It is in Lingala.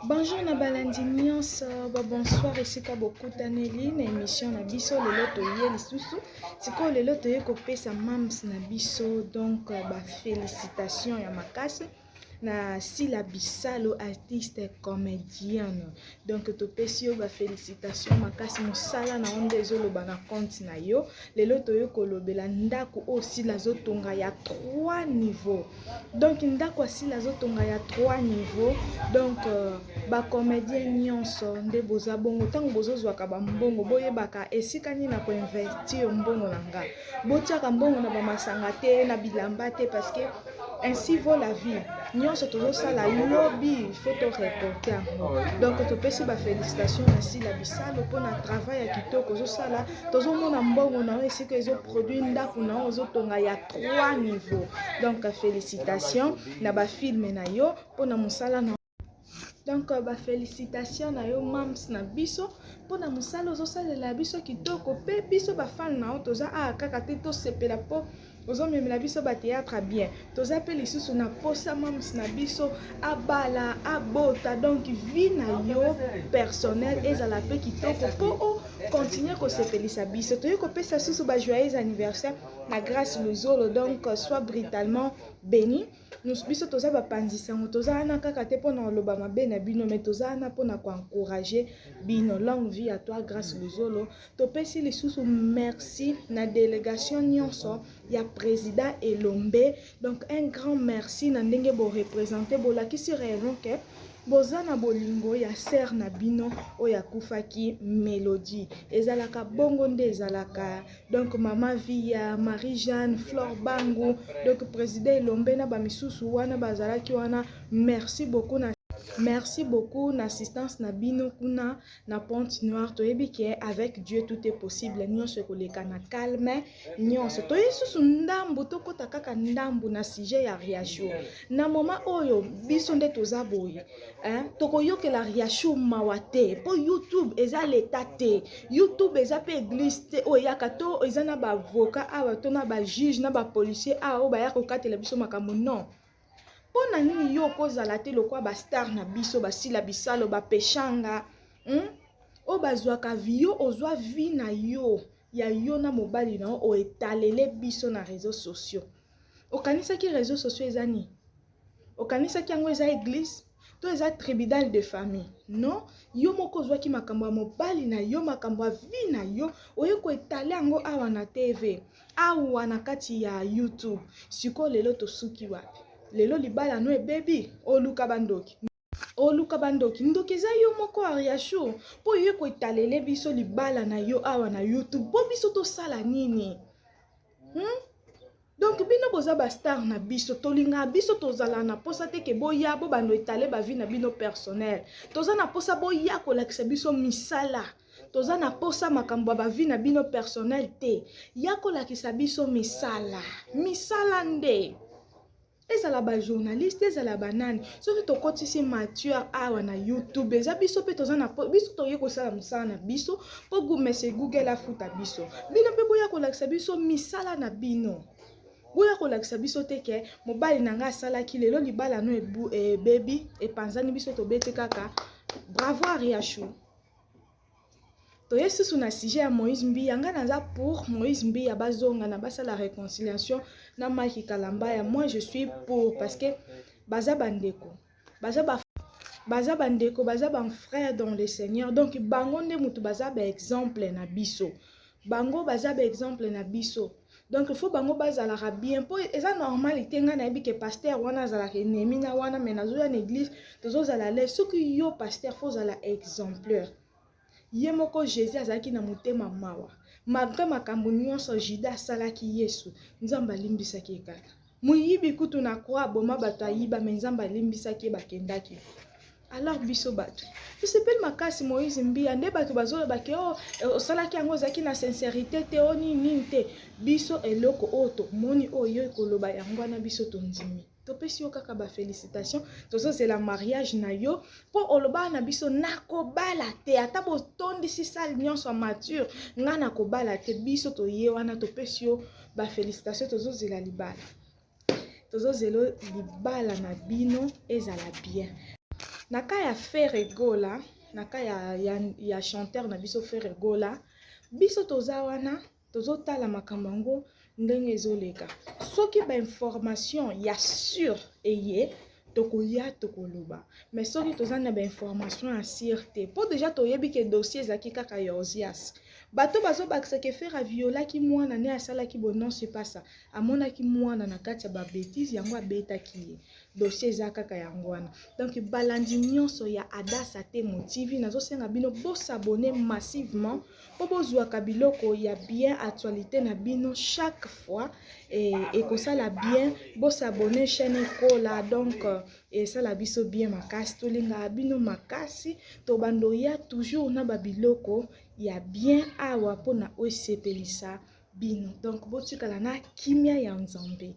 Bonjour na balandi nyonso, ba bonsoir esika bokutaneli na émission na biso lelo toye lisusu. Sikoyo lelo toye kopesa mams na biso donc ba félicitations ya makasi na Sila Bisalo artiste comédienne. Donc topesi yo ba félicitations makasi mosala na yo nde ezoloba na compte na yo. Lelo toye kolobela ndako oyo Sila azotonga ya 3 niveaux. Donc ndako ya Sila azotonga ya 3 niveaux. Donc euh, ba comédien nyonso nde boza bongo ntango bozozwaka bambongo boyebaka esika nini na koinvestir mbongo na nga. Botiaka mbongo na bamasanga te na bilamba te parce que ainsi vaut la vie. Nyonso tozosala lobi il faut to récolter yango. Donc topesi ba félicitations na Sila Bisalo mpona travail ya kitoko ozosala. Tozomona mbongo na yo esika ezoproduire ndako na yo ozotonga ya 3 niveaux. Donc félicitations na ba film na yo mpona mosala na donc ba félicitations na yo mams na biso mpona mosala ozosalela biso kitoko mpe biso bafane na yo toza awa kaka te tosepela mpo ozomemela biso bathéâtre bien toza mpe lisusu na posa mams na biso abala abota donc vie na yo personnel ezala mpe kitoko mpo o continue kosepelisa biso. Toyei kopesa susu ba joyeux anniversaire na Grâce Luzolo, donc sois brutalement béni. Biso toza bapanzi sango, toza wana kaka te mpona koloba mabe na bino, mais toza wana mpona koencourager bino. Longue vie à toi Grâce Luzolo. Topesi lisusu merci na délégation nyonso ya président Elombe. Donc un grand merci na ndenge boreprésente, bolakisi réellement ke boza na bolingo ya sœur na bino oyo akufaki Mélodie. Ezalaka bongo nde ezalaka. Donc mama Via, Marie-Jeanne, Flore Bangu, donc président Elombe na bamisusu wana bazalaki wana, merci beaucoup na merci beaucoup na assistance na bino kuna na Pointe Noire. Toyebi ke avec Dieu tout est possible, nyonso ekoleka na calme nyonso. Toyebi susu ndambu, tokɔta kaka ndambu na sujet ya Riachou. Na moment oyo biso nde toza boye, hein? Tokoyokela Riachou mawa te mpo YouTube eza leta te, YouTube eza mpe église te oyo eyaka to eza na baavocat awa to na bajuge na bapolicier awa oyo baya kokatela biso makambo. Non, mpo na nini yo okozala te lokwa bastar na biso basila bisalo bapeshanga, Oyo bazwaka vie, yo ozwa vie na yo ya yo na mobali na yo, oetalele biso na réseaux sociaux. Okanisaki réseaux sociaux eza nini? Okanisaki yango eza église to eza tribunal de famille? Non, yo moko ozwaki makambo ya mobali na yo, makambo ya vie na yo, oye koetale yango awa na TV, awa na kati ya YouTube. Sikoyo lelo tosuki wapi? Lelo libala no ebebi, oluka bandoki, oluka bandoki. Ndoki eza yo moko Ariashu, mpo oye koetalele biso libala na yo awa na YouTube mpo biso tosala nini, Donc bino boza bastar na biso, tolingaka biso, tozala na posa te ke boya bobanda etale bavie na bino personnel. Toza na posa boya kolakisa biso misala, toza na posa makambo ya bavie na bino personnel te. Ya kolakisa biso misala, misala nde ezala bajournaliste, ezala banani. Soki tokotisi matière awa na YouTube, eza biso mpe toza na biso, toye kosala mosala na biso mpo mese Google afuta biso. Bino mpe boya kolakisa biso misala na bino, boya kolakisa biso te ke mobali na ngai asalaki lelo libala no ebebi, epanzani. Biso tobeti kaka bravo Ariashu. Toye susu na sujet ya Moïse Mbiya. Ngai naza pour Moïse Mbiya bazonga na basala réconciliation na Mike Kalambaya. Moi je suis pour, parce que baza bandeko, baza bandeko, baza bafrère dans le Seigneur. Donc bango nde motu baza baexemple na biso, bango baza baexemple na biso. Donc il faut bango bazalaka bien mpo eza normal te. Ngai nayebi ke pasteur wana azalaka ennemi na wana, mais nazoya na église, tozozala le. Soki yo pasteur, faut ozala exemplaire. Ye moko Jésus azalaki na motema mawa malgré makambo nyonso Juda asalaki Yesu, Nzambe alimbisaki ye kaka. Moyibi kutu na croix aboma bato, ayiba, mais Nzambe alimbisaki ye, bakendaki. Alors biso bato tosepeli makasi. Moïse Mbiya nde bato bazolobaki o osalaki yango, ozalaki na sincérité te, o nini nini te. Biso eloko oyo tomoni oyo ekoloba yango wana, biso tondimi, topesi yo kaka bafélicitation. Tozozela mariage na yo mpo olobaka na biso nakobala te ata botondisi salle nyonso ya mature, ngai nakobala te. Biso toye wana, topesi yo bafélicitation, tozozela libala, tozozela libala na bino ezala bien. Na cas ya Ferre Gola, na cas ya chanteur na biso Ferre Gola, biso toza wana, tozotala makambo yango ndenge ezoleka. Soki bainformation ya sûr eye, tokoya tokoloba. Mais soki toza na bainformation ya sûr te, mpo déjà toyebi ke dossier ezalaki kaka ya Ozias, bato bazobakisa ke Ferre aviolaki mwana ne, asalaki bo. Non, c'est pas ça. Amonaki mwana na kati ya babêtises, yango abetaki ye. Dossier eza kaka yango wana. Donc balandi nyonso ya Adasa Temo TV, nazosenga bino bos'abonner massivement mpo bozwaka biloko ya bien, actualité na bino chaque fois. Ekosala bien bos'abonner, chaîne ekola. Donc esala biso bien makasi, tolingaka bino makasi. Tobanda oya toujours na babiloko ya bien awa mpona oyo esepelisa bino. Donc botikala na kimia ya Nzambe.